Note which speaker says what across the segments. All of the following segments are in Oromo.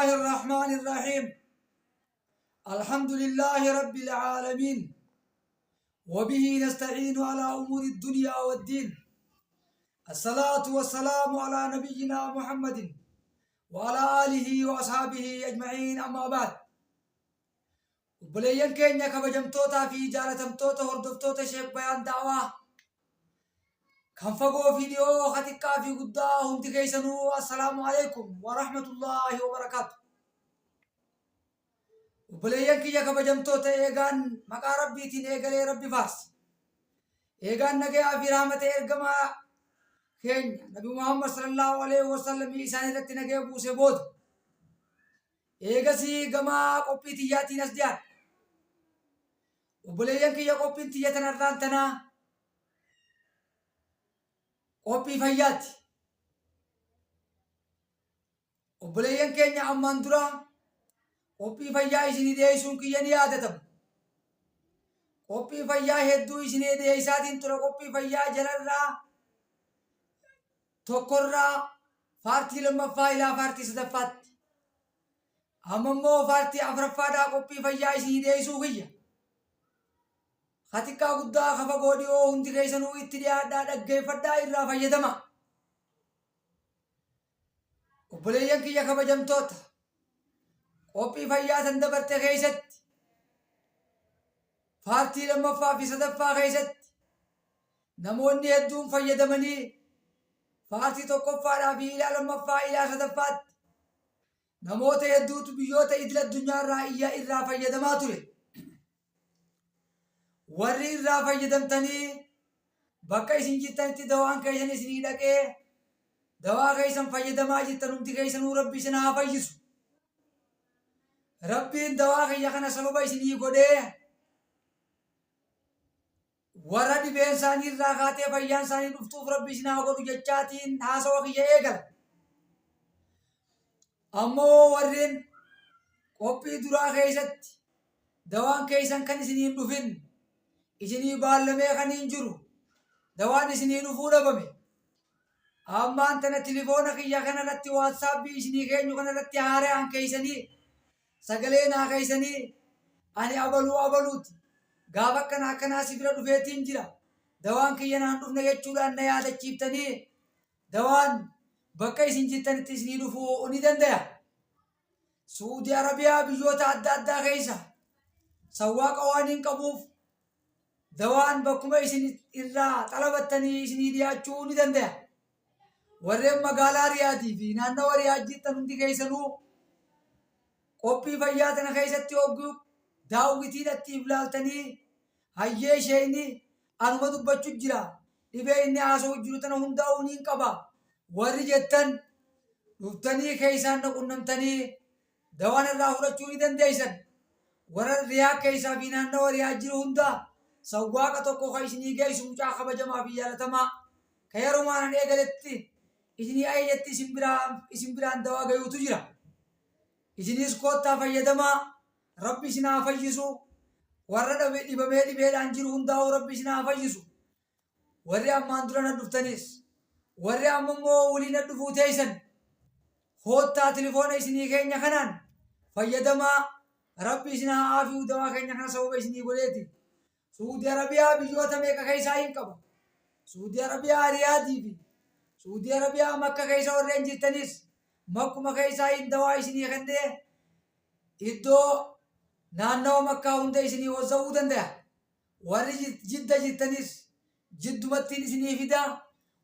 Speaker 1: الله الرحمن الرحيم. الحمد لله رب العالمين، وبه نستعين على أمور الدنيا والدين. الصلاة والسلام على نبينا محمد وعلى آله وأصحابه أجمعين، أما بعد. Obboleeyyan keenya kabajamtootaa fi jaalatamtoota hordoftoota Sheek Bayaan Da'awaa kan fagoo fi dhiyoo, ka xiqqaa fi guddaa, hundi keessanuu assalaamu alaikum wa rahmatullaahi wa barakaatu. Obboleeyyan kiyya kabajamtoota, eegaan maqaa Rabbiitiin eegalee Rabbi faarsa. Eegaan nagayaa fi rahmata ergamaa keenya Nabi Muhammad sallallahu alaihi wasallam isaan irratti nagaya buuse booda, eegasii gama qophii tiyyaatiin as dhiyaadha. Obboleeyyan kiyya, qophiin tiyya tanarraan tanaa qophii fayyaati. Obboleeyyan keenya, ammaan dura qophii fayyaa isinii dhiyeessuun kiyya ni yaadatama. Qophii fayyaa hedduu isinii dhiyeessaatiin ture. Qophii fayyaa jalarraa tokkorraa paartii lammaffaa ilaa paartii sadaffaatti. Amma immoo paartii afuraffaadhaa qophii fayyaa isinii dhiyeessuu kiyya. Ka xiqqaa guddaa, ka fagoo dhiyoo, hundi keessanuu itti dhiyaadhaa, dhaggeeffadhaa, irraa fayyadama. Obboleeyyan kiyya kabajamtoota, qophii fayyaa tan dabarte keessatti paartii lammaffaa fi sadaffaa keessatti namoonni hedduun fayyadamanii, paartii tokkoffaadhaa fi ilaa lammaffaa ilaa sadaffaatti namoota hedduutu biyyoota idil addunyaa irraa iyya irraa fayyadamaa ture. Warri irraa fayyadamtanii bakka isin jirtanitti dawaan keessan isinii dhaqee dawaa keessan fayyadamaa jirtan hundi keessanuu Rabbi isin haa fayyisu. Rabbiin dawaa kiyya kana sababa isinii godhee warra dhibeen isaanii irraa kaatee fayyaan isaanii dhuftuuf Rabbi isin haa godhu jechaatiin haasawa kiyya eegala. Ammoo warreen qophii duraa keessatti dawaan keessan kan isinii hin dhufin, isinii baallamee kan hin jiru, dawaan isinii dhufuu dhabame, ammaan tana tilifoona kiyya kanarratti, waatsaappii isinii keenyu kanarratti haaraan keessanii sagalee naa keessanii, "Ani abaluu abaluuti, gaafa akkana akkanaa si bira dhufeetiin jira, dawaan kiyya naan dhufne," jechuudhaan na yaadachiiftanii dawaan bakka isin jirtanitti isinii dhufuu ni dandaya. Suudi Arabiyaa biyyoota adda addaa keessa sawwaaqa waan hin qabuuf dawaan bakkuma isin irraa xalabattanii isinii dhiyaachuu ni dandaya. Warreen magaalaa Riyaadii fi naannawa Riyaad jirtan hundi keessanuu qophii fayyaa tana keessatti hogguu daawwitiidhatti ilaaltanii, "Hayyee, isheen anuma dubbachuu jira, dhibee inni haasa'u jiru tana hundaa'uu niin qaba," warri jettan dhuftanii keessaan na qunnamtanii dawaan irraa fudhachuu ni dandeessan. Warra Riyaa keessaa fi naannawa Riyaa jiru hunda sawwaaqa tokko kan isinii geessu mucaa kabajamaa fi jaalatamaa ka yerumaan an eegaletti isinii ajajetti isin biraan dawaa gayuutu jira. Isinis koottaa fayyadamaa, Rabbi isin haa fayyisu. Warra dhibamee dhibeedhaan jiru hundaa'uu Rabbi isin haa fayyisu. Warri ammaan dura na dhuftanis, warri amma immoo waliin na dhufuu teessan, koottaa tilifoona isinii keenya kanaan fayyadamaa, Rabbi isin haa aafi'u dawaa keenya kana sababa isinii godheeti. Suudi Arabiyaa biyyoota meeqa keessaa hin qabu. Suudi Arabiyaa Riyaadii fi Suudi Arabiyaa Makka keessa warreen jirtanis makkuma keessaa hin dawaa isinii kennee iddoo naannawa Makkaa hunda isinii wazza'uu danda'a. Warri Jidda jirtanis jiddumattiin isinii fida.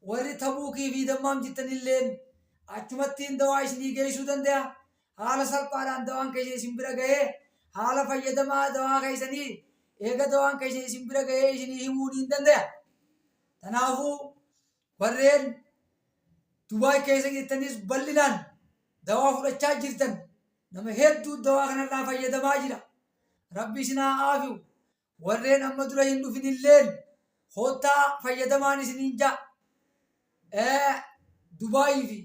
Speaker 1: Warri Tabuukii fi Dammaam jirtanilleen achumattiin dawaa isinii geessuu danda'a. Haala salphaadhaan dawaan keessan isin bira gahee haala fayyadamaa dawaa keessanii eega dawaan keessan isin bira gahee isinii himuu ni danda'a. Kanaafuu warreen Dubaay keessa jirtanis bal'inaan dawaa fudhachaa jirtan, nama hedduu dawaa kanarraa fayyadamaa jira. Rabbi isin haa aafi'u. Warreen amma dura hin dhufinilleen koottaa fayyadamaan isiniin ja'a. Dubaayii fi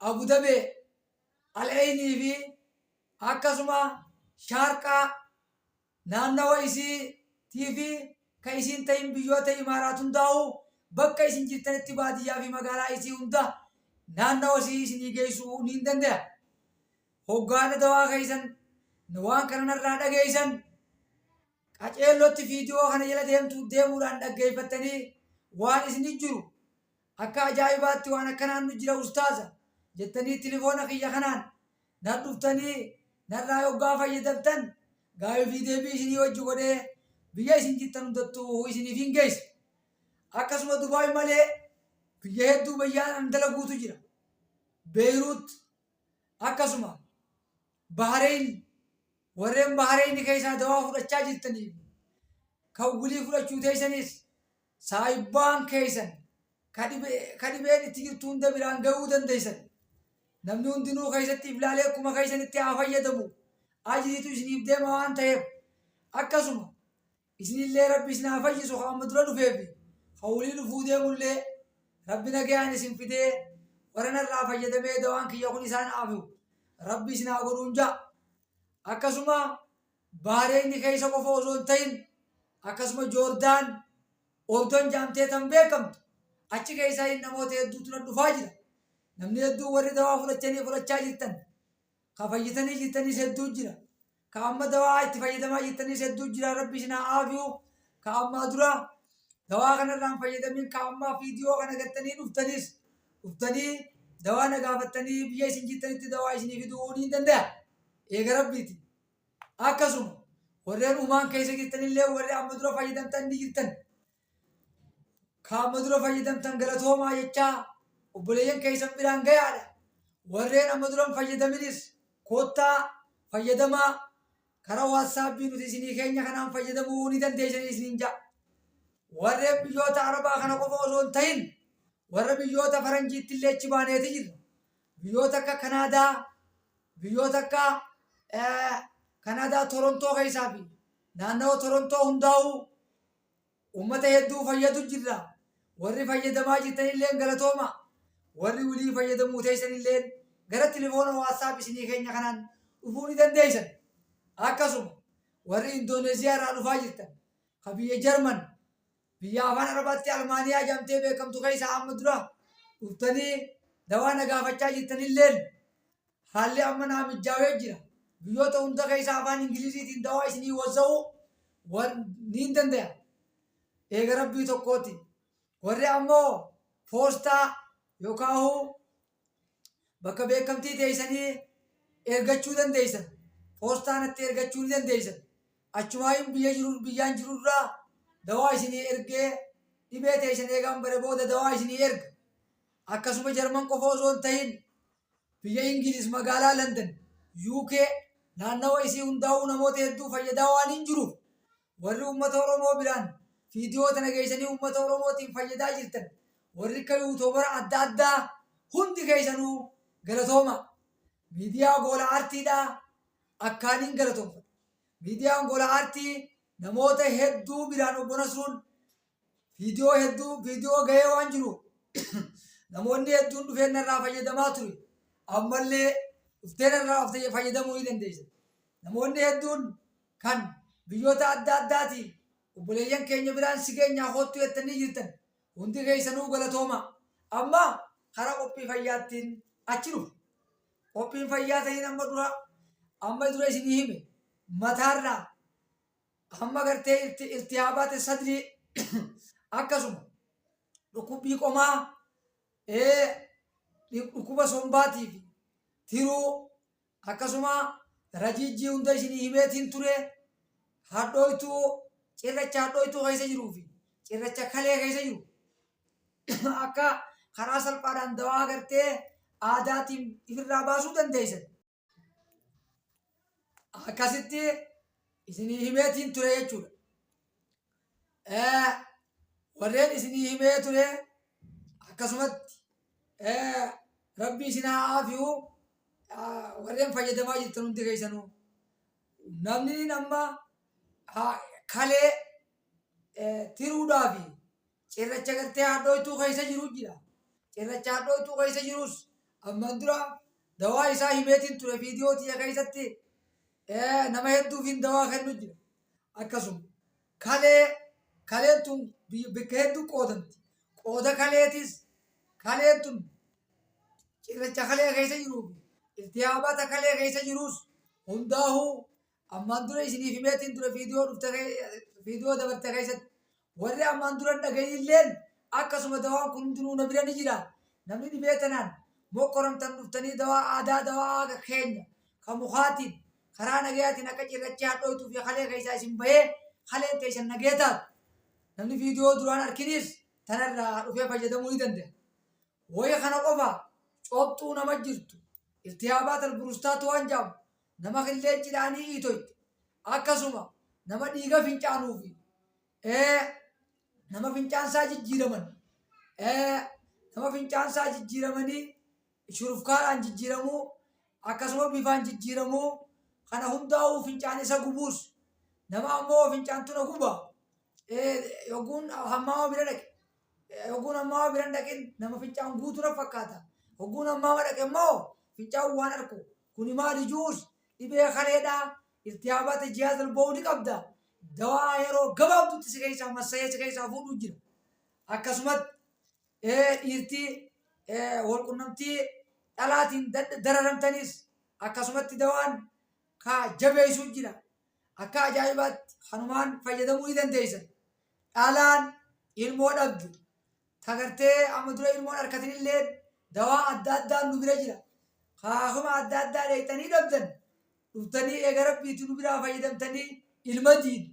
Speaker 1: Abu Dabee, Al'eynii fi akkasuma Shaarqaa naannawa isiitii fi ka isiin ta'in biyyoota Imaaraat hundaa'u bakka isin jirtanitti baadiyyaa fi magaalaa isii hunda naannawa isii isinii geessuu ni danda'a. Hoggaana dawaa keessan waan kana narraa dhageessan qaceellotti viidiyoo kana jala deemtu deemuudhaan dhaggeeffattanii waan isin jiru akka ajaa'ibaatti waan akkanaan nu jira ustaaza jettanii tilifoona kiyya kanaan na dhuftanii narraa yoggaa fayyadamtan gaafii fi deebii isinii wajji godhee biyya isin jirtan hundattuu isiniif hin geessa. Akkasuma Dubaay malee biyya hedduu biyyaan an dalaguutu jira. Beeyruut akkasuma Bahareyn warreen Bahareyn keessaa dawaa fudhachaa jirtaniif kan wilii fudhachuu teessanis saahibbaan keessan ka dhibeen itti jirtu hunda biraan gahuu dandeessan. Namni hundinuu keessatti if laalee akkuma keessanitti haa fayyadamu. Ajriitu isiniif deema waan ta'eef akkasuma isinillee Rabbi isin haa fayyisu ka amma dura dhufee fi ka wulii dhufuu deemullee Rabbi nagayaan isin fidee warra narraa fayyadamee dawaan kiyya kun isaan aafi'u Rabbi isin haa godhuun ja'a. Akkasuma Bahareyni keessa qofa osoo hin ta'in akkasuma Joordaan Ordon jaamtee tan beekamtu achi keessaa namoota hedduutu na dhufaa jira. Namni hedduun warri dawaa fudhachanii fudhachaa jirtan ka fayyitanii jirtanis hedduu jira. Ka amma dawaa itti fayyadamaa jirtanis hedduu jira. Rabbi isin haa aafiyu. Ka ammaa dura dawaa kanarraa hin fayyadamin ka ammaa viidiyoo kana gartanii dhuftanis dhuftanii dawaa na gaafattanii biyya isin jirtanitti dawaa isinii fiduu ni danda'a. Eega Rabbiiti. Akkasuma warreen umaan keessa jirtanillee warri amma dura fayyadamtan ni jirtan. Ka amma dura fayyadamtan galatoomaa jechaa obboleeyyan keessan biraan gayaadha. Warreen amma dura hin fayyadaminis koottaa fayyadamaa karaa waatsaappii nuti isinii keenya kanaan fayyadamuu ni dandeessanii isiniin ja'a. Warreen biyyoota Arabaa kana qofa osoo hin ta'in warra biyyoota faranjiitti illee achi baaneeti jirra. Biyyoota akka Kanaadaa, biyyoota akka Kanaadaa Torontoo keessaa fi naannawa Torontoo hundaa'uu Ummata hedduu fayyadu jirra. Warri fayyadamaa jirtanilleen galatooma. Warri wilii fayyadamuu teessanilleen gara tilifoona WhatsApp isinii keenya kanaan dhufuu ni dandeessan. Akkasuma warri Indooneeziyaa irraa dhufaa jirtan, ka biyya Jarman, biyya afaan Arabaatti Almaaniyaa jedhamtee beekamtu keessaa amma dura dhuftanii dawaa na gaafachaa jirtanilleen haalli amma naa mijjaawee jira. Biyyoota hunda keessa afaan Ingiliziitiin dawaa isinii wazza'uu niin dandaya. Eega Rabbii tokkooti. Warri ammoo poostaa yookaan bakka beekamtii teessanii ergachuu dandeessan. Poostaa natti ergachuu ni dandeessan. Achumaayin biyya jiru biyyaan jirurraa dawaa isinii ergee dhibee teessan eegaan bare booda dawaa isinii erga. Akkasuma Jarman qofa osoo hin tahin biyya Ingiliz magaalaa London, UK naannawa isii hundaa'uu namoota hedduu fayyadaa waan hin jiruuf warri uummata Oromoo biraan viidiyoo tana geessanii uummata Oromootiin fayyadaa jirtan warri akka yuutuubara adda addaa hundi keessanuu galatooma. Miidiyaa Gola Aartiidhaa akkaaniin galatoomfadha. Miidiyaan Gola Aartii namoota hedduu biraan obbo Nasruun viidiyoo hedduu viidiyoo gahee waan jiru namoonni hedduun dhufee narraa fayyadamaa ture. Ammallee dhuftee narraa fayyadamuu ni dandeessa. Namoonni hedduun kan biyyoota adda addaatii obboleeyyan keenya biraan si geenyaa koottu jettanii jirtan hundi keessanuu galatooma. Amma karaa qophii fayyaattiin achi dhufa. Qophiin fayyaa ta'in amma dura isinii hime mataarraa amma gartee iltihaabaate sadrii akkasuma dhukkubbii qomaa, dhukkuba sombaatii fi tiruu akkasuma rajiijjii hunda isinii himeetiin ture. Hadhooytuu cirracha hadhooytuu keessa jiruu fi cirracha kalee keessa jiru akka karaa salphaadhaan dawaa gartee aadaatiin ifirraa baasuu dandeessan. Akkasitti isinii himeetiin ture jechuudha. Warreen isinii himee ture akkasumatti Rabbi isin haa aafiyu warreen fayyadamaa jirtan hundi keessanuu. Namni amma kalee tiruudhaa fi cirracha gartee hadhooytuu keessa jiru jira. Cirracha hadhooytuu keessa jirus ammaan dura dawaa isaa himeetiin ture viidiyoo tiyya keessatti nama hedduufiin dawaa kennu jira. Akkasuma kalee kaleen tun bakka hedduu qoodamti. Qooda kaleetis kaleen tun cirracha kalee keessa jiruu fi Iltihaabaata kalee keessa jirus hundaahuu ammaan dura isiniif himeetiin ture viidiyoo dhufte viidiyoo dabarte keessatti. Warri ammaan dura hin dhaga'inilleen akkasuma dawaan kun hundinuu na bira ni jira. Namni dhibee tanaan mokkoramtan dhuftanii dawaa aadaa dawaa keenya ka mukaatiin karaa nagayaatiin akka cirrachi hadhooytuu fi kalee keessaa isin bahee kaleen teessan nagaya taatu. Namni viidiyoo duraan arkinis tanarraa dhufee fayyadamuu ni danda'a. Wayi kana qofa cobxuu nama jirtu iltihaabaat alburustaat waan jedhamu nama killeen cidhaanii iitoyte akkasuma nama dhiiga fincaanuu fi nama fincaansaa jijjiiraman nama fincaansaa jijjiiramanii shurufkaadhaan jijjiiramuu akkasuma bifaan jijjiiramuu kana hundaa'uu fincaan isa gubuus nama ammoo fincaantu na guba yogguun hammaama bira dhaqe Hogguun ammaa bira hin dhaqin nama fincaan guutu na fakkaata. Hogguun ammaa dhaqe immoo fincaan waan arku. Kuni maali juus dhibee kaleedha. Iltihaabaata jihaaz albawli qabda. Dawaa yeroo gabaabdutti si keessaa massayee si keessaa fuudhuu jira. Akkasumatti dhiirtii walqunnamtii dhalaatiin dararamtanis akkasumatti dawaan ka jabeessuu jira. Akka ajaa'ibaatti kanumaan fayyadamuu ni dandeessan. Dhalaan ilmoo dhabde ta gartee amma dura ilmoon arkatinillee dawaa adda addaan nu bira jira. Kaakuma adda addaa dheeyxanii dhabdan dhuftanii eega rabbiiti nu biraa fayyadamtanii ilma diin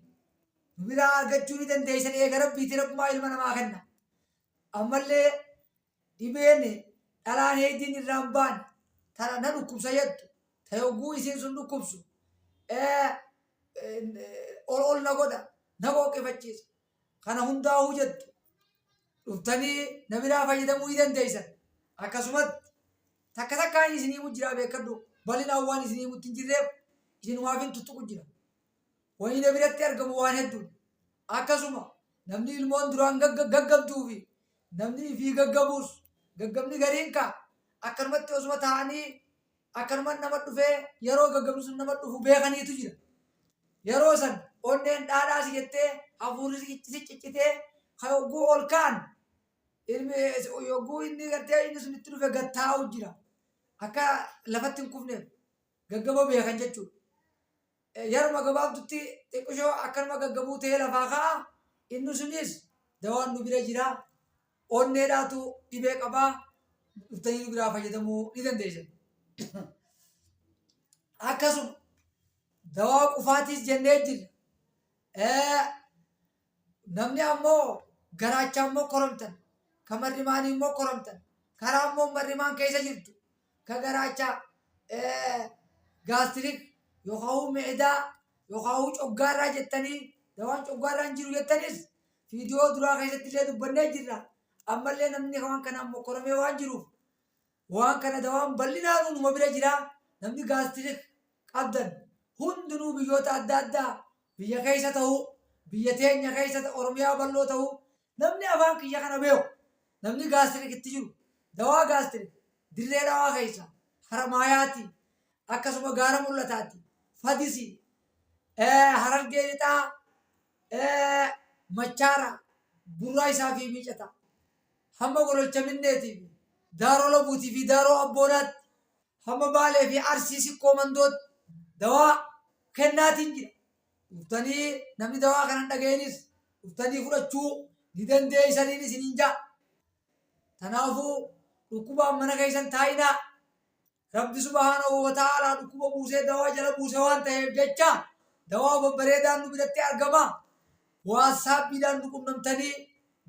Speaker 1: nu biraa argachuu ni dandeessan eega rabbiiti rabbumaa ilma namaa kenna. Ammallee dhibeen dhalaan heeydiin irraa hin baane tana na dhukkubsa jettu ta yogguu isiin sun dhukkubsu ol ol na godha na qooqqifachiisa kana hundaa'uu jettu dhuftanii na biraa fayyadamuu ni dandeessan. Akkasumatti takka takkaan isinii himu jiraa beekadhu bal'inaan waan isinii himutti hin jirreef isinumaaf hin tuttuqu jira. Wani na biratti argamu waan hedduudha. Akkasuma namni ilmoon duraan gaggabduu fi namni ifii gaggabuus gaggabni gariin kaa akkanumatti osuma taa'anii akkanuma nama dhufee yeroo gaggabni sun nama dhufu beekaniitu jira. Yeroo san onneen dhaadhaa si jettee hafuurri si ciccitee ka yogguu ol ka'an ilmi yogguu inni gartee inni sun itti dhufe gad taa'u jira. Akka lafatti hin kufneef gaggaba beekan jechuudha. Yeruma gabaabdutti xiqqishoo akkanuma gaggabuu ta'ee lafaa ka'a. Inni sunis dawaan nu bira jira. Onneedhaatu dhibee qabaa. Dhuftanii nu biraa fayyadamuu ni dandeessan. Akkasuma dawaa qufaatiis jennee jirra. Namni ammoo garaachaa immoo koromtan, ka marrimaanii immoo koromtan, karaa immoo marrimaan keessa jirtu, ka garaacha gaastirik yookaan mi'idaa yookaan coggaarraa jettanii dawaan coggaarraa hin jiru jettanis viidiyoo duraa keessatti illee dubbannee jirra. Ammallee namni waan kanaan mokkoramee waan jiruuf Waan kana dawaan bal'inaanuu numa bira jira. Namni gaastirik qabdan hundinuu biyyoota adda addaa biyya keessa ta'uu biyya teenya keessa Oromiyaa bal'oo ta'uu namni afaan kiyya kana beeku namni gaastirik itti jiru dawaa gaastirik dirree dhawaa keessa haramaayaati akkasuma gaara mul'ataati fadisi harargee lixaa machaara burraa isaa fi miicata hamma Gololcha Minneetii fi Daaroo Labuutii fi Daaroo Abboonaatti hamma Baalee fi Arsii Sikkoo Mandootti dawaa kennaatiin jira. Dhuftanii namni dawaa kana hin dhaga'inis dhuftanii fudhachuu ni dandeessaniin isiniin ja'a. Tanaafuu dhukkubaan mana keessan taa'inaa. Rabbi subhaanahu wa ta'aalaa dhukkuba buusee dawaa jala buuse waan ta'eef jecha dawaa babbareedaan nu biratti argama. Waatsaappiidhaan nu qunnamtanii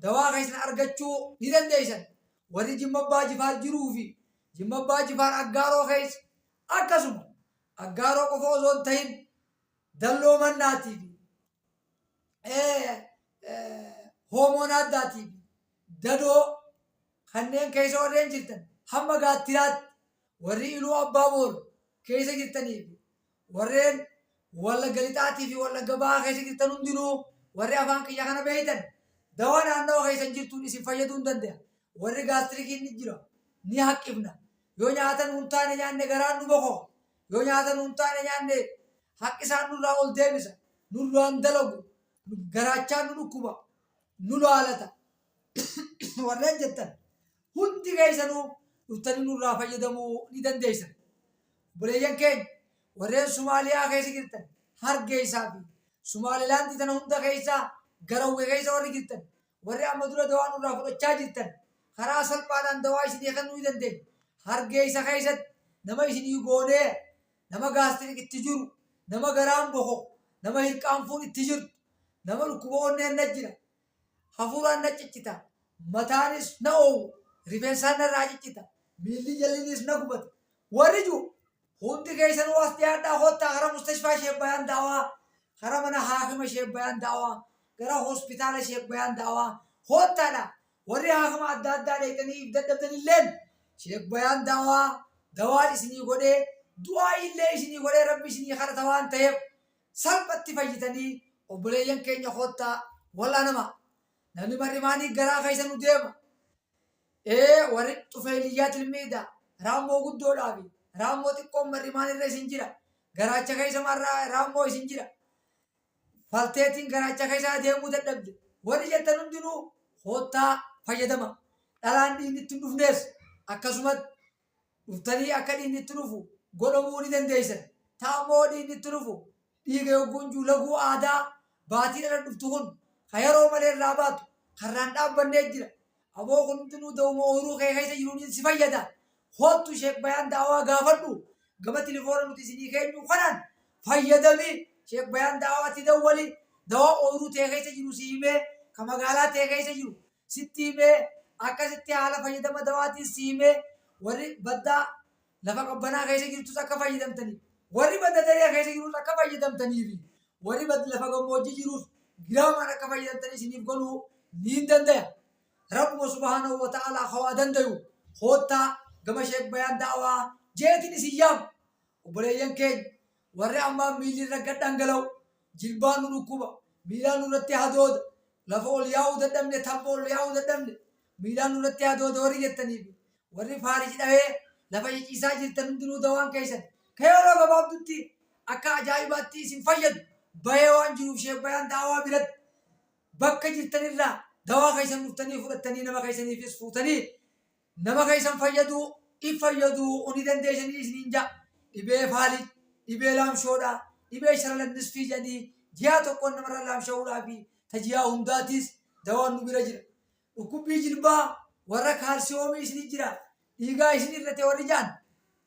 Speaker 1: dawaa keessan argachuu ni dandeessan. Warri Jimma Abbaa Jifaar jiruu fi Jimma Abbaa Jifaar Aggaaroo keessa akkasuma Aggaaroo qofa osoo hin ta'in Dalloo Mannaatii fi Hoomoon Addaatii fi Dadoo kanneen keessa warreen jirtan hamma gaattiraatti warri Iluu Abbaa Boor keessa jirtanii fi warreen Wallagga Lixaatii fi Wallagga Bahaa keessa jirtan hundinuu warri afaan kiyya kana beektan dawaa naannawa keessan jirtuun isin fayyaduu hin danda'a. Warri gaastirikiin ni jira ni haqqifna. Yoo nyaata nuun taane nyaanne garaan nu bokoka. Yoo nyaata nuun taane nyaanne haqqisaan nurraa ol deebisa. Nurraan dalagu. Garaachaan nu dhukkuba. Nu laalata. Warreen jettan hundi keessanuu dhuftanii nurraa fayyadamuu ni dandeessan. Obboleeyyan keenya warreen Sumaaliyaa keessa jirtan, Hargeysaa fi Sumaalilaandii tana hunda keessa, Garawwe keessa warri jirtan, warri amma dura dawaa nurraa fudhachaa jirtan, karaa salphaadhaan dawaa isinii kennuu ni dandeenya. Hargeysa keessatti nama isinii goonee, nama gaastirik itti jiru, nama garaan bokoku, nama hirqaanfuun itti jirtu, nama dhukkuba onneen na jira, hafuuraan na ciccita, mataanis na oowwa, rifeensaan narraa ciccita, miilli jallinis na gubata. Warri jiru hundi keessanuu as dhiyaadhaa, koottaa kara mustashfaa Sheek Bayaan Daawaa, kara mana haakima Sheek Bayaan Daawaa, gara hospitaala Sheek Bayaan Daawaa koottaadha. Warri haakima adda addaa dheeyxanii if dadhabdanilleen Sheek Bayaan Daawaa dawaan isinii godhee, du'aa illee isinii godhee, Rabbi isinii kadhata waan ta'eef salphatti fayyitanii. Obboleeyyan keenya, koottaa wal'aanama. Namni mar'imaanii garaa keessa nu deema. Ee, warri xufeeliyyaa tilmiidha. Raammoo guddoodhaa fi raammoo xiqqoon mar'imaan irra isin jira. Garaacha keessa raammoo isin jira. Falteetiin garaacha keessa adeemuu dadhabde. Warri jettan hundinuu koottaa fayyadama. Dhalaan dhiigni itti hin dhufnees akkasumatti dhuftanii akka dhiigni itti dhufu godhamuu ni dandeessan. Ta'ammoo dhiigni itti dhufu, dhiiga yogguun jiru laguu aadaa baatii dhala dhuftu kun ka yeroo malee irraa baatu karraan dhaabbannee jira. Aboo, kun hundinuu dawuma ooyiruu kee keessa jiruun si fayyada. Hoottu Sheek Bayaan Daawaa gaafadhu. Gama tilifoona nuti isinii keenyu kanaan fayyadami. Sheek Bayaan Daawaatti dawwali. Dawaa ooyiruu tee keessa jiru si himee, ka magaalaa tee keessa jiru sitti himee, akkasitti haala fayyadama dawaatiin si himee, warri baddaa lafa qabbanaa keessa jirtus akka fayyadamtanii, warri badda daree keessa jirus akka fayyadamtanii fi warri lafa gammoojjii jirus giraamaan akka fayyadamtanii isiniif godhuu ni dandaya. Rabbuma subhaanahu wa ta'aalaa hawaa dandayu, koottaa gama Sheek Bayaan Daawaa jeetiin isin yaama. Obboleeyyan keenya warri ammaa miilli irra gad dhangala'u, jilbaan nu dhukkuba, miilaan nurratti hadooda, lafa ol yaa'uu dadhabne, tabba ol yaa'uu dadhabne, miilaan nurratti hadooda warri jettanii fi warri faariji dhahee lafa ciciisaa jirtan hundinuu, dawaan keessan ka yeroo gabaabdutti akka ajaa'ibaatti isin fayyadu bahee waan jiruuf, Sheek Bayaan Daawaa biratti bakka jirtanirraa dawaa keessan dhuftanii fudhattanii, nama keessaniifis fuutanii nama keessan fayyaduu, if fayyaduu ni dandeessanii isiniin ja'a. Dhibee faalij, dhibee laamshoodha, dhibee sharalannisfii jedhanii ji'a tokkoon namarra laamsha'uudhaa fi tajiyaa hundaatiis dawaan nu bira jira. Dhukkubbii jilbaa, warra kaalsiyoomii isinit jira, dhiigaa isin irrate warri ja'an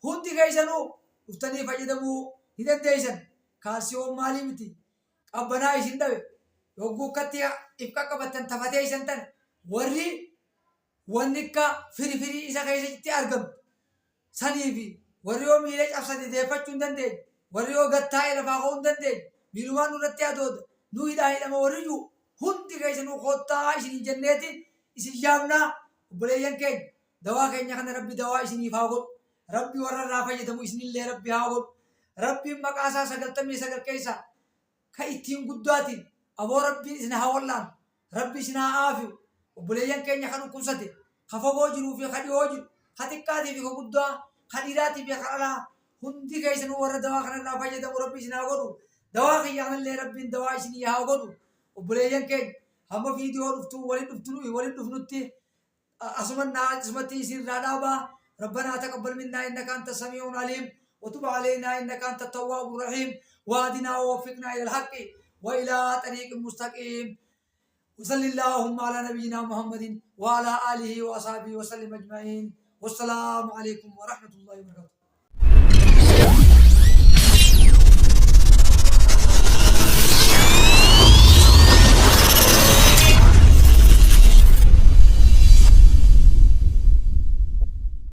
Speaker 1: hundi keessanuu dhuftanii fayyadamuu ni dandeessan. Kaalsiyoom maalii miti, qabbanaa isin dhabe yogguu akkatti if qaqqabattan tafatee isan tana, warri wanni akka firifirii isa keessatti argamtu sanii fi warri yoo miila cabsate deeffachuu hin dandeenye, warri yoo gattaa'e lafaa ka'uu hin dandeenye, miilumaan nurratti hadooda, nu hidhaa hidhama warri jiru hundi keessanuu koottaa isiniin jenneeti isin yaamnaa. Obboleeyyan keenya, dawaa keenya kana Rabbi dawaa isiniif haa godhu. Rabbi warra irraa fayyadamu isinillee Rabbi haa godhu. Rabbiin maqaa isaa 99 keessaa ka ittiin guddaatiin, aboo, Rabbiin isin haa wal'aanu. Rabbi isin haa aafiyu. Obboleeyyan keenya ka dhukkubsate, ka fagoo jiruu fi ka dhihoo jiru, ka xiqqaatii fi ka guddaa, ka dhiiraatii fi ka dhalaa, hundi keessanuu warra dawaa kanarraa fayyadamu Rabbi isin haa godhu. Dawaa kiyya kanallee Rabbiin dawaa isinii haa godhu. Obboleeyyan keenya, hamma viidiyoo dhuftu walitti dhufnutti asumatti isin irraa dhaabaa. ربنا تقبل منا إنك أنت السميع العليم، وتب علينا إنك أنت التواب الرحيم، واهدنا ووفقنا إلى الحق وإلى طريق مستقيم، وصل اللهم على نبينا محمد وعلى آله وأصحابه وسلم أجمعين، والسلام عليكم ورحمة الله وبركاته.